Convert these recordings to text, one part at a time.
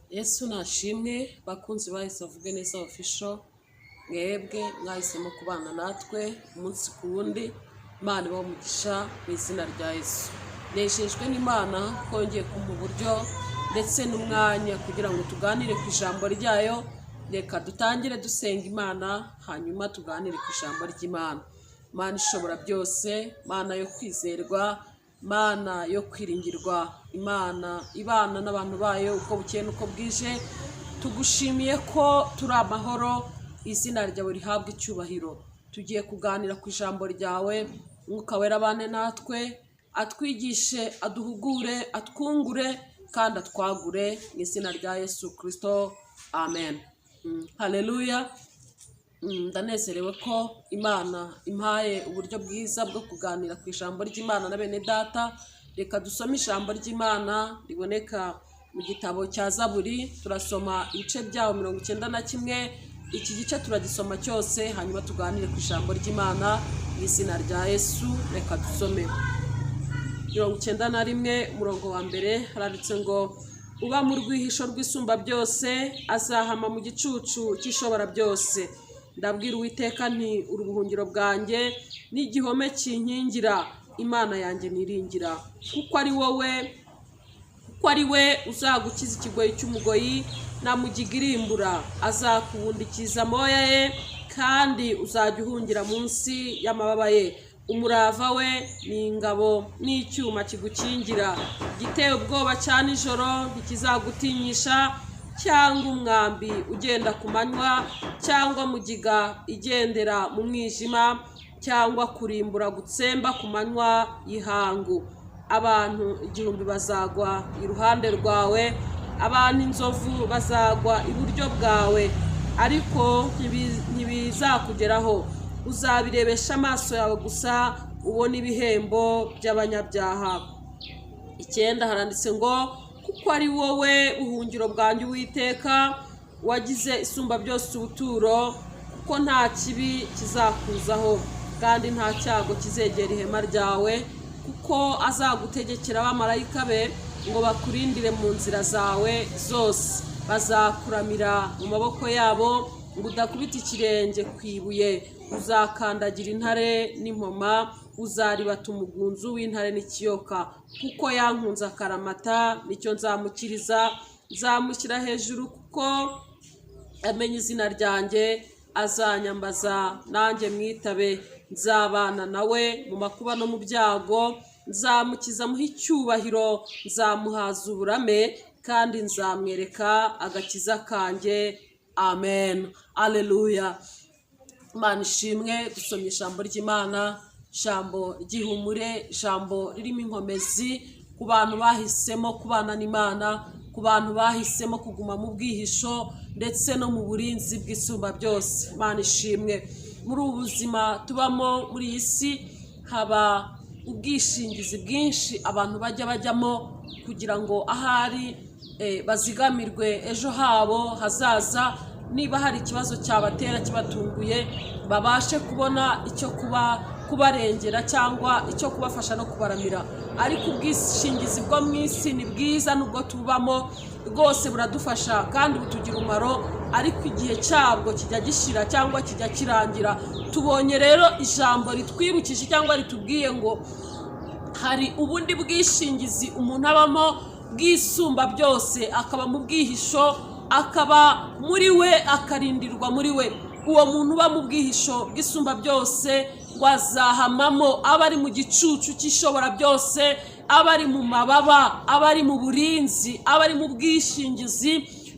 Yesu nashimwe, bakunzi ba Yesu avuge neza official, mwebwe mwahisemo kubana natwe umunsi ku wundi. Imana ibahe umugisha mu izina rya Yesu. Nejejwe n'Imana ko yongeye kumpa uburyo ndetse n'umwanya kugira ngo tuganire ku ijambo ryayo. Reka dutangire dusenga Imana, hanyuma tuganire ku ijambo ry'Imana. Imana ishobora byose, Imana yo kwizerwa, Imana yo kwiringirwa, Imana ibana n'abantu bayo uko bukeye n'uko bwije, tugushimiye ko turi amahoro. Izina ryawe rihabwa icyubahiro. Tugiye kuganira ku ijambo ryawe. Mwuka Wera abane natwe, atwigishe, aduhugure, atwungure kandi atwagure, mu izina rya Yesu Kirisito, amen. Haleluya. Ndanezerewe ko Imana impaye uburyo bwiza bwo kuganira ku ijambo ry'Imana na bene data. Reka dusome ijambo ry'Imana riboneka mu gitabo cya Zaburi. Turasoma ibice byawo 91. Iki gice turagisoma cyose, hanyuma tuganire ku ijambo ry'Imana mu izina rya Yesu. Reka dusome 91, umurongo wa mbere. Haranditse ngo: "Uba mu rwihisho rw'Isumba byose azahama mu gicucu cy'Ishobora byose. Ndabwira Uwiteka nti: 'Uri ubuhungiro bwanjye n'igihome kinkingira, Imana yanjye niringira.' Kuko ari we uzagukiza ikigoyi cy'umugoyi na mugiga irimbura. Azakubundikiza amoya ye, kandi uzajya uhungira munsi y'amababa ye. Umurava we ni ingabo n'icyuma kigukingira. Igiteye ubwoba cya nijoro ntikizagutinyisha, cyangwa umwambi ugenda ku manywa, cyangwa mugiga igendera mu mwijima, cyangwa kurimbura gutsemba ku manywa y'ihangu. Abantu 1000 bazagwa iruhande rwawe, abantu inzovu bazagwa iburyo bwawe, ariko ntibizakugeraho. Uzabirebesha amaso yawe gusa, ubone ibihembo by'abanyabyaha." 9, haranditse ngo: "Kuko ari wowe buhungiro bwanjye, Uwiteka, wagize Isumba byose ubuturo. Kuko nta kibi kizakuzaho, kandi nta cyago kizegera ihema ryawe. Kuko azagutegekera abamarayika be ngo bakurindire mu nzira zawe zose. Bazakuramira mu maboko yabo ngo udakubita ikirenge ku ibuye. Uzakandagira intare n'impoma, uzaribata umugunzu w'intare n'ikiyoka. Kuko yankunze akaramata, nicyo nzamukiriza. Nzamushyira hejuru kuko amenye izina ryanjye. Azanyambaza, nanjye mwitabe. Nzabana nawe mu makuba no mu byago, nzamukiza muhe icyubahiro. Nzamuhaza uburame kandi nzamwereka agakiza kanjye." Amen, aleluya, Imana ishimwe. Dusomye ijambo ry'Imana, ijambo ry'ihumure, ijambo ririmo inkomezi ku bantu bahisemo kubana n'Imana, ku bantu bahisemo kuguma mu bwihisho ndetse no mu burinzi bw'Isumba byose. Imana ishimwe. Muri ubu buzima tubamo muri iyi si, haba ubwishingizi bwinshi abantu bajya bajyamo kugira ngo ahari bazigamirwe ejo habo hazaza. Niba hari ikibazo cyabatera kibatunguye, babashe kubona icyo kuba kubarengera cyangwa icyo kubafasha no kubaramira. Ariko ubwishingizi bwo mu isi ni bwiza nubwo tubamo, rwose buradufasha kandi butugira umumaro, ariko igihe cyabwo kijya gishira cyangwa kijya kirangira. Tubonye rero ijambo ritwibukije cyangwa ritubwiye ngo hari ubundi bwishingizi umuntu abamo bwisumba byose, akaba mu bwihisho, akaba muri we, akarindirwa muri we. Uwo muntu uba mu bwihisho bw'Isumba byose ngo azahamamo, aba ari mu gicucu cy'Ishobora byose, aba ari mu mababa, aba ari mu burinzi, aba ari mu bwishingizi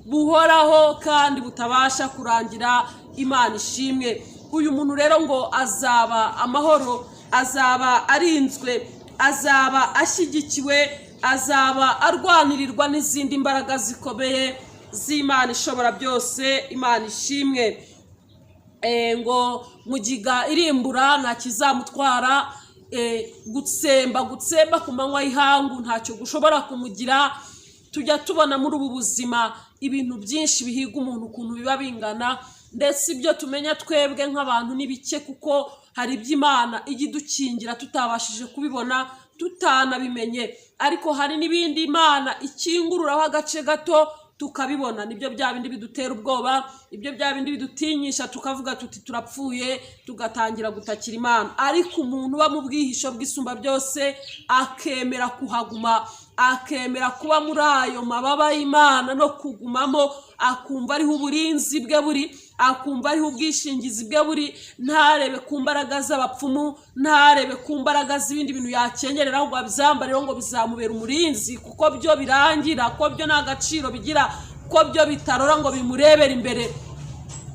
buhoraho kandi butabasha kurangira. Imana ishimwe. Uyu muntu rero ngo azaba amahoro, azaba arinzwe, azaba ashyigikiwe, azaba arwanirirwa n'izindi mbaraga zikomeye z'Imana ishobora byose. Imana ishimwe. Ngo mugiga irimbura nta kizamutwara, gutsemba ku manywa y'ihangu ntacyo gushobora kumugira. Tujya tubona muri ubu buzima ibintu byinshi bihiga umuntu ukuntu biba bingana, ndetse ibyo tumenya twebwe nk'abantu ni bike, kuko hari ibyo Imana ijya idukingira tutabashije kubibona, tutanabimenye. Ariko hari n'ibindi Imana ikingururaho agace gato. Tukabibona, nibyo bya bindi bidutera ubwoba, ibyo bya bindi bidutinyisha, tukavuga tuti turapfuye, tugatangira gutakira Imana. Ariko umuntu uba mu bwihisho bw'Isumba byose, akemera kuhaguma, akemera kuba muri ayo mababa y'Imana no kugumamo, akumva ariho uburinzi bwe buri, akumva ariho ubwishingizi bwe buri, ntarebe ku mbaraga z'abapfumu, ntarebe ku mbaraga z'ibindi bintu yakenyerera ngo abyambareho ngo bizamubera umurinzi, kuko byo birangira, ko byo nta gaciro bigira, ko byo bitarora ngo bimurebere imbere,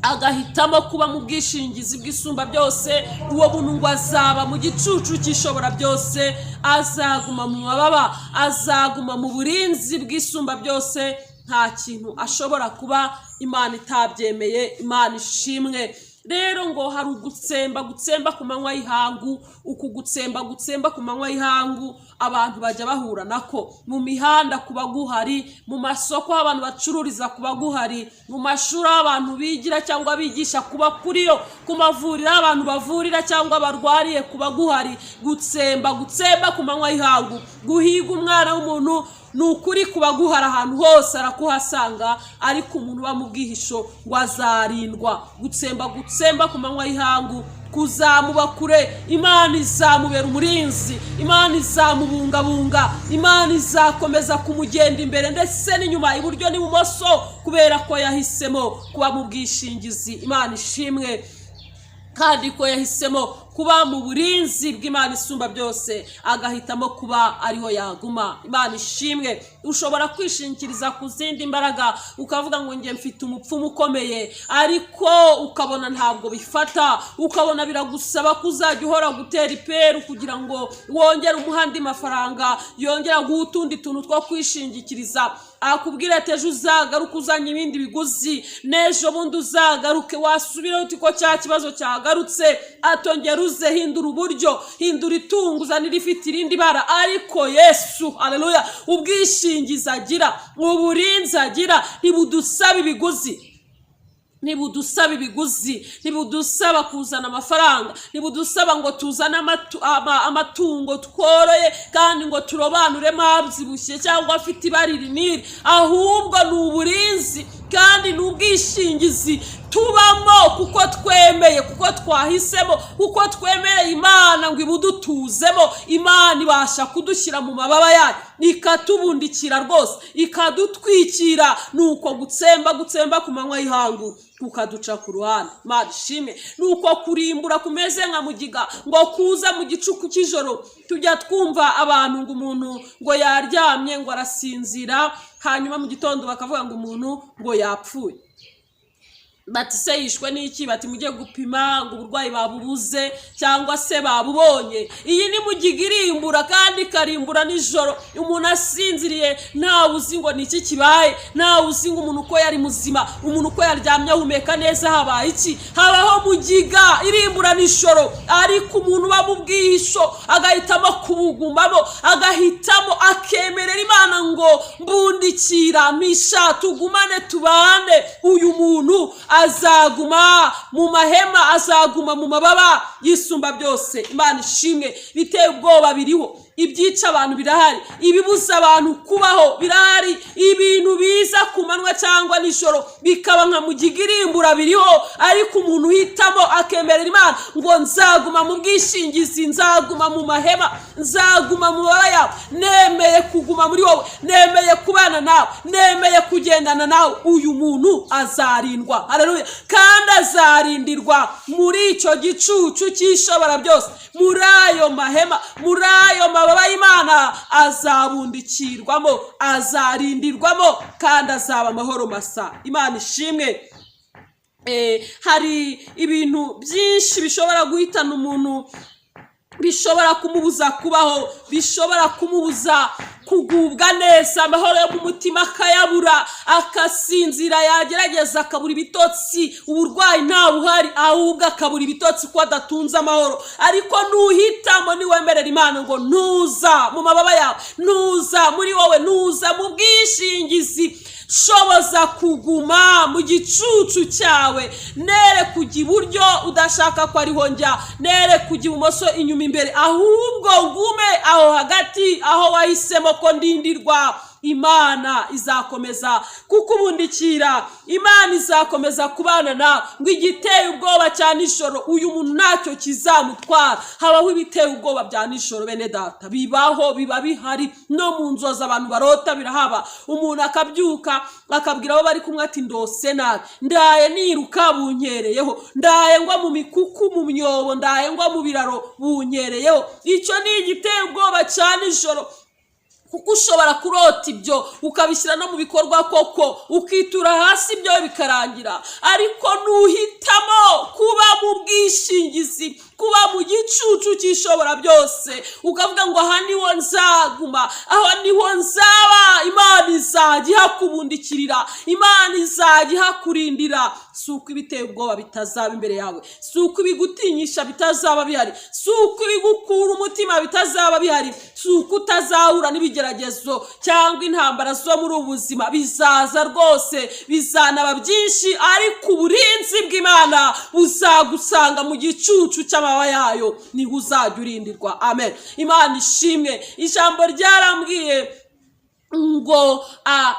agahitamo kuba mu bwishingizi bw'Isumba byose, uwo muntu ngo azaba mu gicucu cy'Ishobora byose, azaguma mu mababa, azaguma mu burinzi bw'Isumba byose. Nta kintu ashobora kuba Imana itabyemeye. Imana ishimwe. Rero ngo hari ugutsemba gutsemba ku manywa y'ihangu. Uku gutsemba gutsemba ku manywa y'ihangu abantu bajya bahura nako mu mihanda kuba guhari, mu masoko aho abantu bacururiza kuba guhari, mu mashuri aho abantu bigira cyangwa bigisha kuba kuriyo, ku mavuriro aho abantu bavurira cyangwa barwariye kuba guhari. Gutsemba gutsemba ku manywa y'ihangu, guhiga umwana w'umuntu, ni ukuri kuba guhara ahantu hose arakuhasanga. Ariko umuntu uba mu bwihisho ngo azarindwa gutsemba gutsemba ku manywa y'ihangu, kuzamuba kure. Imana izamubera umurinzi, Imana izamubungabunga, Imana izakomeza kumugenda imbere ndetse n'inyuma, iburyo n'ibumoso, kubera ko yahisemo kuba mu bwishingizi. Imana ishimwe. Kandi ko yahisemo kuba mu burinzi bw'Imana isumba byose, agahitamo kuba ariho yaguma. Imana ishimwe. Ushobora kwishingikiriza ku zindi mbaraga, ukavuga ngo njye mfite umupfumu ukomeye, ariko ukabona ntabwo bifata, ukabona biragusaba ko uzajya uhora gutera iperu kugira ngo wongere umuhe andi mafaranga, yongera guha utundi tuntu two kwishingikiriza, akubwira ati ejo uzagaruke uzanye ibindi biguzi, n'ejo bundi uzagaruke, wasubiraho uti ko cya kibazo cyagarutse, atongera uze, hindura uburyo, hindura itungo, uzana irifite irindi bara. Ariko Yesu, haleluya, ubwishingizi agira, uburinzi agira, ntibudusaba ibiguzi, ntibudusaba ibiguzi, ntibudusaba kuzana amafaranga, ntibudusaba ngo tuzane amatungo tworoye kandi ngo turobanuremo abyibushye cyangwa afite ibara iri n'iri. Ahubwo ni uburinzi kandi ni ubwishingizi tubamo kuko twemeye, kuko twahisemo, kuko twemereye Imana ngo ibudutuzemo. Imana ibasha kudushyira mu mababa yayo, ikatubundikira rwose, ikadutwikira, nuko gutsemba gutsemba ku manywa y'ihangu kukaduca ku ruhande. Imana ishimwe. Nuko kurimbura kumeze nka mugiga ngo kuza mu gicuku cy'ijoro. Tujya twumva abantu ngo umuntu ngo yaryamye, ngo arasinzira, hanyuma mu gitondo bakavuga ngo umuntu ngo yapfuye. Bati se yishwe n'iki? Bati mujye gupima, ngo uburwayi babubuze cyangwa se babubonye. Iyi ni mugiga irimbura kandi ikarimbura nijoro, umuntu asinziriye. Ntawe uzi ngo ni iki kibaye, ntawe uzi ngo umuntu uko yari muzima, umuntu uko yaryamye ahumeka neza, habaye iki? Habaho mugiga irimbura nijoro. Ariko umuntu uba mu bwihisho, agahitamo kubugumamo, agahitamo, akemerera Imana ngo mbundikira, misha, tugumane, tubane, uyu muntu azaguma mu mahema, azaguma mu mababa y'Isumba byose. Imana ishimwe. Biteye ubwoba biriho, ibyica abantu birahari, ibibuza abantu kubaho birahari, ibintu biza ku manywa cyangwa nijoro bikaba nka mugiga irimbura biriho. Ariko umuntu uhitamo, akemerera Imana ngo nzaguma mu bwishingizi, nzaguma mu mahema, nzaguma mu mababa yawe, nemeye kuguma muri wowe, nemeye kubana nawe, nemeye kugendana nawe, uyu muntu azarindwa. Haleluya. Kandi azarindirwa muri icyo gicucu cy'Ishobora byose, muri ayo mahema, muri ayo mababa y'Imana, azabundikirwamo, azarindirwamo, kandi azaba amahoro masa. Imana ishimwe. Hari ibintu byinshi bishobora guhitana umuntu, bishobora kumubuza kubaho, bishobora kumubuza kugubwa neza, amahoro yo mu mutima akayabura, akasinzira, yagerageza akabura ibitotsi. Uburwayi ntawe uhari, ahubwo akabura ibitotsi kuko adatunze amahoro. Ariko nuhitamo, niwemerera Imana ngo ntuza mu mababa yawe, ntuza muri wowe, ntuza mu bwishingizi, shoboza kuguma mu gicucu cyawe, nere kujya iburyo udashaka ko ariho njya, nere kujya ibumoso, inyuma, imbere, ahubwo ngume aho hagati aho wahisemo ko ndindirwa. Imana izakomeza kukubundikira, Imana izakomeza kubana nawe. Ngo igiteye ubwoba cya nijoro uyu muntu ntacyo kizamutwara. Habaho ibiteye ubwoba bya nijoro, bene data, bibaho, biba bihari no mu nzozi abantu barota birahaba. Umuntu akabyuka akabwira abo bari kumwe ati: "Ndose nabi, ndaye niruka bunkereyeho, ndaye ngwa mu mikuku, mu myobo, ndaye ngwa mu biraro bunkereyeho." Icyo ni igiteye ubwoba cya nijoro, kuko ushobora kurota ibyo ukabishyira no mu bikorwa koko, ukitura hasi, ibyo bikarangira. Ariko nuhitamo kuba mu bwishingizi, kuba mu gicucu cy'Ishobora byose, ukavuga ngo: "Aha niho nzaguma, aho niho nzaba," Imana izajya ihakubundikirira, Imana izajya ihakurindira. Si uko ibiteye ubwoba bitazaba imbere yawe, si uko ibigutinyisha bitazaba bihari, si uko ibigukura umutima bitazaba bihari, si uko utazahura n'ibigeragezo cyangwa intambara zo muri ubu buzima. Bizaza rwose, bizanaba byinshi, ariko uburinzi bw'Imana buzagusanga mu gicucu cy'amababa yayo, niho uzajya urindirwa. Amen. Imana ishimwe. Ijambo ryarambwiye ngo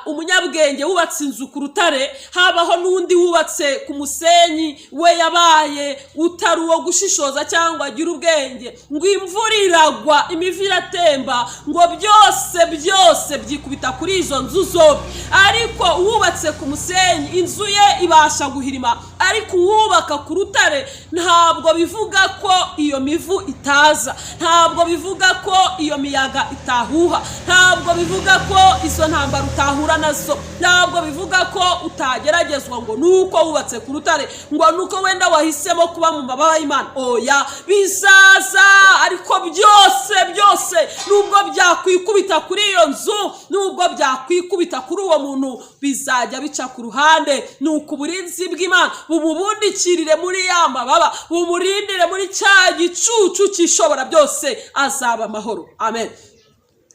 umunyabwenge wubatse inzu ku rutare, habaho n'undi wubatse ku musenyi, we yabaye utari uwo gushishoza cyangwa agira ubwenge. Ngo imvura iragwa, imivu iratemba, ngo byose byose byikubita kuri izo nzu zombi. Ariko uwubatse ku musenyi, inzu ye ibasha guhirima, ariko uwubaka ku rutare, ntabwo bivuga ko iyo mivu itaza, ntabwo bivuga ko iyo miyaga itahuha, ntabwo bivuga ko izo ntambara utahura nazo, ntabwo bivuga ko utageragezwa, ngo nuko wubatse ku rutare, ngo nuko wenda wahisemo kuba mu mababa y'Imana. Oya, bizaza, ariko byose byose, nubwo byakwikubita kuri iyo nzu, nubwo byakwikubita kuri uwo muntu, bizajya bica ku ruhande. Ni uko uburinzi bw'Imana bumubundikirire muri ya mababa, bumurindire muri cya gicucu cy'Ishobora byose, azaba amahoro. Amen.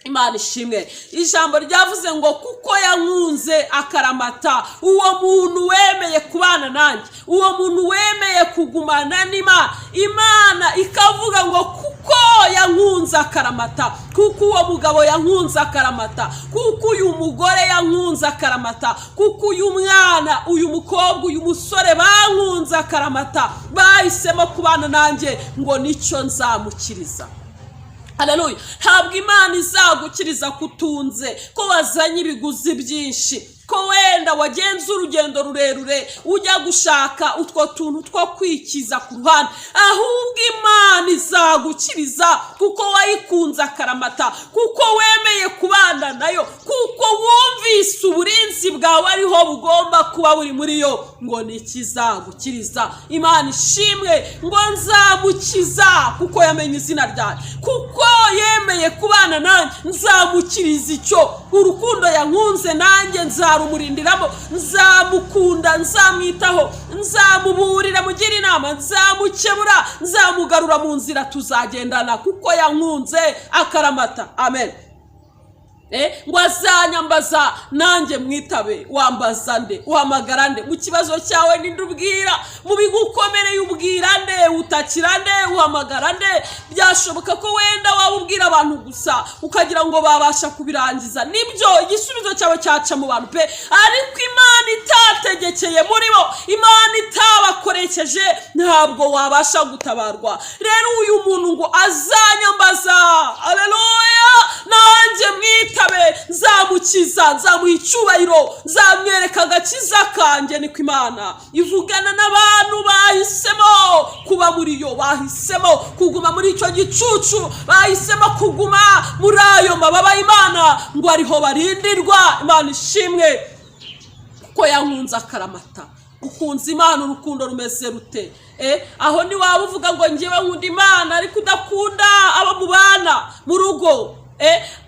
Imana ishimwe. Ijambo ryavuze ngo: "Kuko yankunze akaramata." Uwo muntu wemeye kubana nanjye, uwo muntu wemeye kugumana n'Imana, Imana ikavuga ngo: "Kuko yankunze akaramata, kuko uwo mugabo yankunze akaramata, kuko uyu mugore yankunze akaramata, kuko uyu mwana, uyu mukobwa, uyu musore bankunze akaramata, bahisemo kubana nanjye," ngo nicyo nzamukiriza. Haleluya. Ntabwo Imana izagukiriza kutunze, ko wazanye ibiguzi byinshi, ko wenda wagenze urugendo rurerure ujya gushaka utwo tuntu two kwikiza ku ruhande. Ahubwo Imana izagukiriza kuko wayikunze akaramata, kuko wemeye kubana nayo, kuko wumvise uburinzi bwawe ariho bugomba kuba buri muri yo, ngo nikizagukiriza. Imana ishimwe. Ngo nzamukiza kuko yamenye izina ryanjye, kuko yemeye kubana nanjye, nzamukiriza icyo urukundo yankunze, nanjye nzarumurindiramo, nzamukunda, nzamwitaho, nzamuburira, mugira inama, nzamukebura, nzamugarura mu nzira, tuzagendana kuko yankunze akaramata. Amen. Ngo azanyambaza nanjye mwitabe. Wambaza nde? Uhamagara nde? Mu kibazo cyawe ninde ubwira? Mu bigukomereye ubwira nde? Utakira nde? Uhamagara nde? Byashoboka ko wenda waba ubwira abantu gusa, ukagira ngo babasha kubirangiza. Nibyo, igisubizo cyawe cyaca mu bantu pe, ariko Imana itategekeye muri bo, Imana itabakoresheje, ntabwo wabasha gutabarwa. Rero uyu muntu ngo azanyambaza, aleluya, nanjye mwitabe, nzamukiza, nzamuha icyubahiro, nzamwereka agakiza kanjye. Niko Imana ivugana n'abantu bahisemo kuba muri yo, bahisemo kuguma muri icyo gicucu, bahisemo kuguma muri ayo mababa y'Imana, ngo ariho barindirwa. Imana ishimwe, kuko yankunze akaramata. Ukunze Imana urukundo rumeze rute? Aho ntiwaba uvuga ngo: "Ngewe nkunda Imana," ariko udakunda abo mubana mu rugo.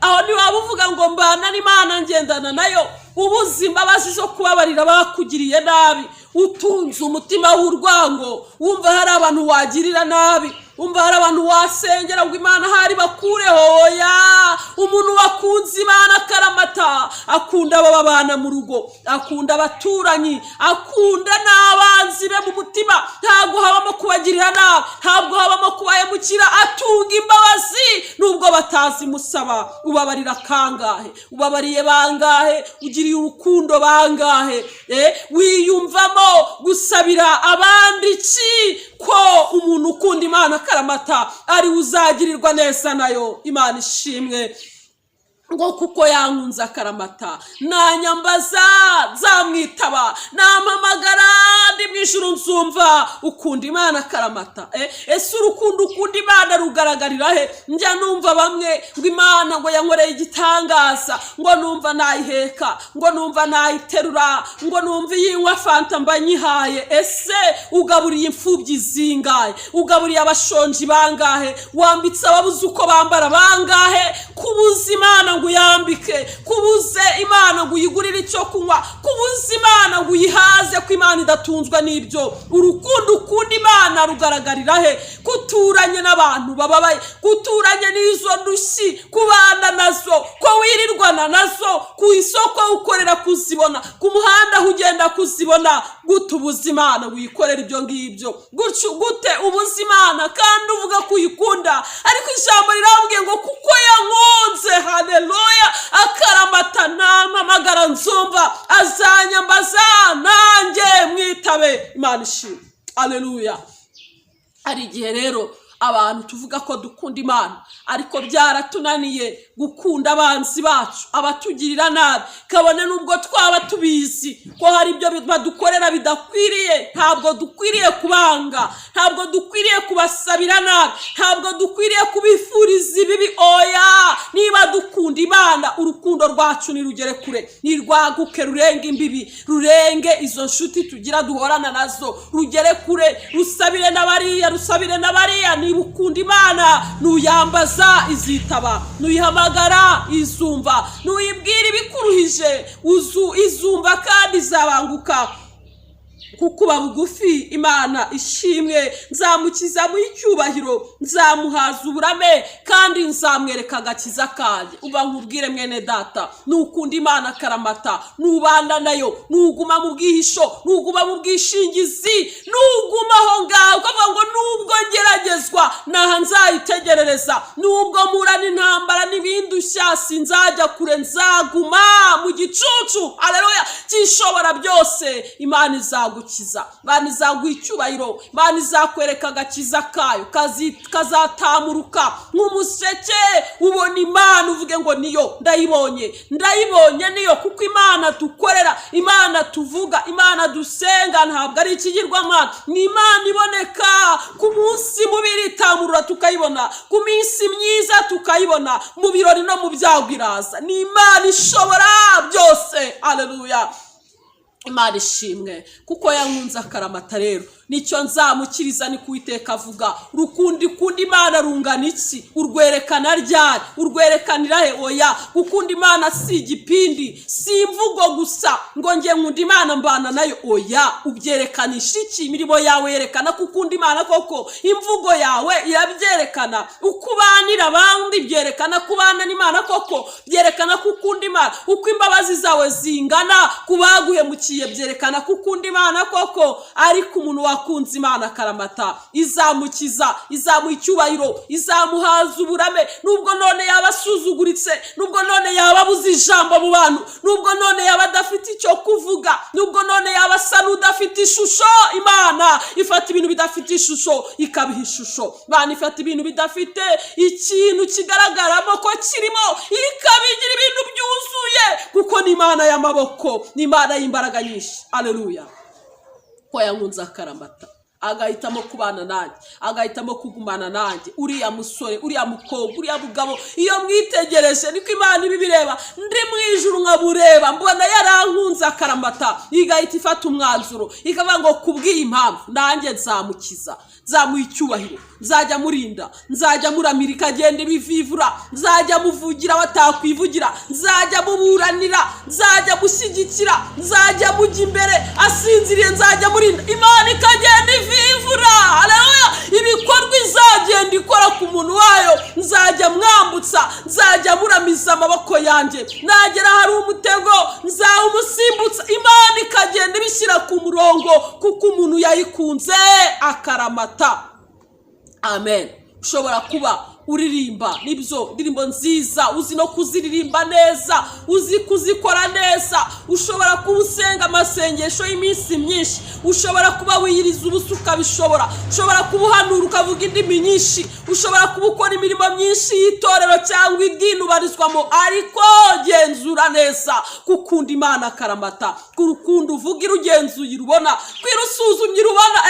Aho ntiwaba uvuga ngo: "Mbana n'Imana, ngendana nayo," ubuze imbabazi zo kubabarira bakugiriye nabi, utunze umutima w'urwango, wumva hari abantu wagirira nabi. Umva, hari abantu wasengera ngo Imana hari bakureho. Oya, umuntu wakunze Imana akaramata akunda abo babana mu rugo, akunda abaturanyi, akunda n'abanzi be mu mutima. Ntabwo habamo kubagirira nabi, ntabwo habamo kubahemukira, atunga imbabazi nubwo batazimusaba. Ubabarira kangahe? Ubabariye bangahe? Ugiriye urukundo bangahe? Wiyumvamo gusabira abandi iki, ko umuntu ukunda Imana akaramata ari we uzagirirwa neza nayo? Imana ishimwe. Ngo kuko yankunze akaramata, nanyambaza nzamwitaba, nampamagara ndi mu ijuru nzumva. Ukunda Imana akaramata. Ese urukundo ukunda Imana rugaragarira he? Njya numva bamwe ngo Imana ngo yankoreye igitangaza, ngo numva nayiheka, ngo numva nayiterura, ngo numva iyinywa fanta mba nyihaye. Ese ugaburiye imfubyi zingahe? Ugaburiye abashonji bangahe? Wambitse ababuze uko bambara bangahe? Kubuza Imana ngo uyambike, kubuze Imana ngo uyigurire icyo kunywa, kubuza Imana ngo uyihaze, ko Imana idatunzwa n'ibyo. Urukundo ukunda Imana rugaragarira he? Kuturanye n'abantu bababaye, kuturanye n'izo ndushyi, kubana nazo, ko wirirwana nazo ku isoko ukorera kuzibona, ku muhanda aho ugenda kuzibona, gute ubuza Imana wikorera ibyo ngibyo? Gutyo gute ubuza Imana kandi uvuga ko uyikunda? Ariko ijambo rirambwiye ngo kuko yankunze, haleluya, akaramata, nampamagara nzumva, azanyambaza nanjye mwitabe. Imana ishimwe, aleluya. Hari igihe rero abantu tuvuga ko dukunda Imana, ariko byaratunaniye gukunda abanzi bacu, abatugirira nabi, kabone n'ubwo twaba tubizi ko hari ibyo badukorera bidakwiriye. Ntabwo dukwiriye kubanga, ntabwo dukwiriye kubasabira nabi, ntabwo dukwiriye kubifuriza ibibi. Oya, niba dukunda Imana, urukundo rwacu nirugere kure, nirwaguke, rurenge imbibi, rurenge izo nshuti tugira duhorana nazo, rugere kure, rusabire n'abariya, rusabire n'abariya. Niba ukunda Imana, nuyambaza izitaba, nuyihamagara izumva, nuyibwira ibikuruhije uzu izumva kandi izabanguka kukuba bugufi. Imana ishimwe. Nzamukiza mu icyubahiro, nzamuhaza uburame kandi nzamwereka agakiza kanjye. Uba nkubwire mwene data, nukunda Imana akaramata, nubana nayo, nuguma mu bwihisho, nuguma mu bwishingizi, nuguma aho ngaho ukavuga ngo nubwo ngeragezwa naha nzayitegerereza, nubwo mpura n'intambara n'ibindushya sinzajya kure, nzaguma mu gicucu, aleluya, cy'Ishobora byose, Imana izagukiza, Imana izaguha icyubahiro, Imana izakwereka agakiza kayo, kazatamuruka nk'umuseke. Ubona Imana uvuge ngo niyo, ndayibonye, ndayibonye niyo. Kuko Imana dukorera, Imana tuvuga, Imana dusenga ntabwo ari ikigirwamana, ni Imana iboneka. Ku munsi mubi iritamurura tukayibona, ku minsi myiza tukayibona, mu birori no mu byago iraza. Ni Imana ishobora byose, aleluya. Imana ishimwe. Kuko yankunze akaramata rero nicyo nzamukiriza, ni Uwiteka avuga. Urukundo ikunda Imana rungana iki? Urwerekana ryari? Urwerekanira he? Oya, gukunda Imana si igipindi, si imvugo gusa ngo nge nkunda Imana mbana nayo. Oya, ubyerekanisha iki? Imirimo yawe yerekana ko ukunda Imana koko? Imvugo yawe irabyerekana? Uko ubanira abandi byerekana ko ubana n'Imana koko? Byerekana ko ukunda Imana? Uko imbabazi zawe zingana ku baguhemukiye byerekana ko ukunda Imana koko? Ariko umuntu wakunze Imana akaramata, izamukiza, izamuha icyubahiro, izamuhaza uburame. Nubwo none yaba asuzuguritse, nubwo none yaba abuze ijambo mu bantu, nubwo none yaba adafite icyo kuvuga, nubwo none yaba asa n'udafite ishusho, Imana ifata ibintu bidafite ishusho ikabiha ishusho. Imana ifata ibintu bidafite ikintu kigaragaramo ko kirimo ikabigira ibintu byuzuye, kuko ni Imana y'amaboko, ni Imana y'imbaraga nyinshi, aleluya. Ko yankunze akaramata, agahitamo kubana nanjye, agahitamo kugumana nanjye, uriya musore, uriya mukobwa, uriya mugabo, iyo mwitegereje, niko Imana iba ibireba, ndi mu ijuru nkabureba, mbona yarankunze akaramata, igahita ifata umwanzuro ikavuga ngo kubw'iyi mpamvu nanjye nzamukiza, nzamuha icyubahiro, nzajya murinda, nzajya muramira, ikagenda ibivivura, nzajya muvugira batakwivugira, nzajya muburanira, nzajya mushyigikira, nzajya mujya imbere asinziriye, nzajya murinda. Imana ikagenda ivivura. ivivura. Haleluya! Ibikorwa izagenda ikora ku muntu wayo, nzajya mwambutsa, nzajya muramiza amaboko yanjye, nagera hari umutego nzawumusimbutsa. Imana ikagenda ibishyira ku murongo kuko umuntu yayikunze akaramata. Amen. Ushobora kuba uririmba, nibyo, indirimbo nziza, uzi no kuziririmba neza, uzi kuzikora neza. Ushobora kuba usenga amasengesho y'iminsi myinshi, ushobora kuba wiyiriza ubusa ukabishobora, ushobora kuba uhanura ukavuga indimi nyinshi, ushobora kuba ukora imirimo myinshi y'itorero cyangwa idini ubarizwamo, ariko genzura neza gukunda Imana akaramata. Ku rukundo uvuga irugenzuye urubona, kwirusuzumye urubona.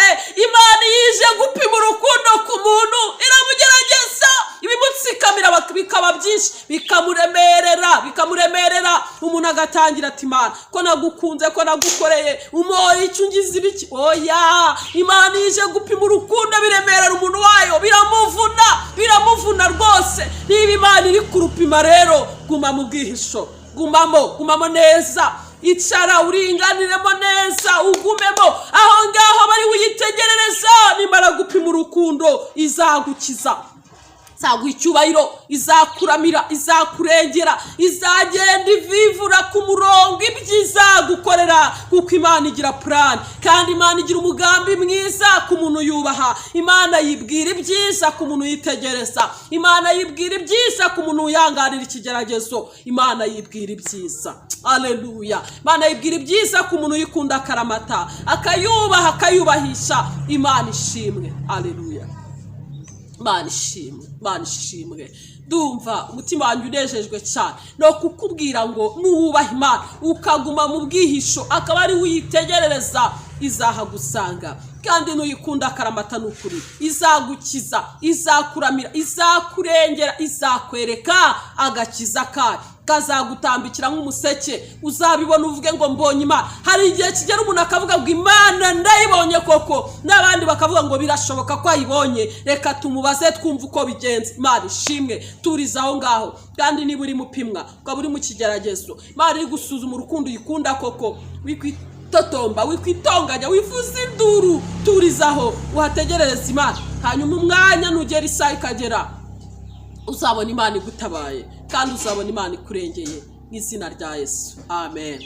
Imana yije gupima urukundo ku muntu, iramugerageza, ibimutsikamira bikaba byinshi, bikamuremerera, bikamuremerera. Umuntu agatangira ati: "Imana, ko nagukunze, ko nagukoreye, umoye icyo, ungize ibiki?" Oya, Imana ije gupima urukundo biremerera umuntu wayo, biramuvuna, biramuvuna rwose. Niba Imana iri kurupima rero, guma mu bwihisho, gumamo, gumamo neza, icara uringaniremo neza, ugumemo aho ngaho bari wiyitegerereza. Nimara gupima urukundo, izagukiza, izaguha icyubahiro, izakuramira, izakurengera, izagenda ivivura ku murongo ibyo izagukorera, kuko Imana igira plan kandi Imana igira umugambi mwiza ku muntu yubaha. Imana yibwira ibyiza ku muntu yitegereza, Imana yibwira ibyiza ku muntu wihanganira ikigeragezo, Imana yibwira ibyiza. Aleluya! Imana yibwira ibyiza ku muntu uyikunda akaramata, akayubaha, akayubahisha. Imana ishimwe. Aleluya! Imana ishimwe, Imana ishimwe. Ndumva umutima wanjye unejejwe cyane no kukubwira ngo nuwubaha Imana ukaguma mu bwihisho, akaba ari wiyitegerereza, izahagusanga. Kandi nuyikunda akaramata, ni ukuri izagukiza, izakuramira, izakurengera, izakwereka agakiza kayo, kazagutambikira nk'umuseke. Uzabibona uvuge ngo: "Mbonye Imana." Hari igihe kigera umuntu akavuga ngo: "Imana ndayibonye koko," n'abandi bakavuga ngo: "Birashoboka ko ayibonye, reka tumubaze twumve uko bigenze." Imana ishimwe. Turiza aho ngaho. Kandi niba uri mupimwa, ukaba uri mu kigeragezo, Imana iri gusuzuma urukundo uyikunda koko, wikwitotomba, wikwitonganya, wifuza induru, turizaho uhategerereza Imana. Hanyuma umwanya nugera, isaha ikagera, uzabona Imana igutabaye kandi uzabona Imana ikurengeye mu izina rya Yesu. Amen.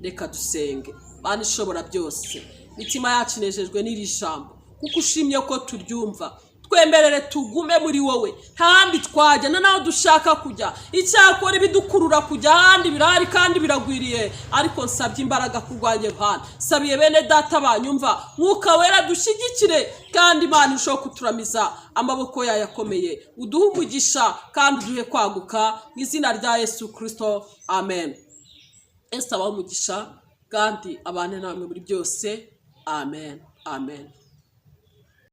Reka dusenge. Mana ishobora byose, imitima yacu inejejwe n'iri jambo kuko ushimye ko turyumva. Twemerere tugume muri wowe, nta handi twajya na naho dushaka kujya. Icyakora ibidukurura kujya ahandi birahari kandi biragwiriye, ariko nsabye imbaraga kurwanya ruhande, sabiye bene data banyumva, Mwuka Wera dushyigikire, kandi Imana irushaho kuturamiza amaboko yayo akomeye. Uduhe umugisha kandi uduhe kwaguka mu izina rya Yesu Kirisito. Amen. Yesu abahe umugisha kandi abane namwe muri byose. Amen, amen.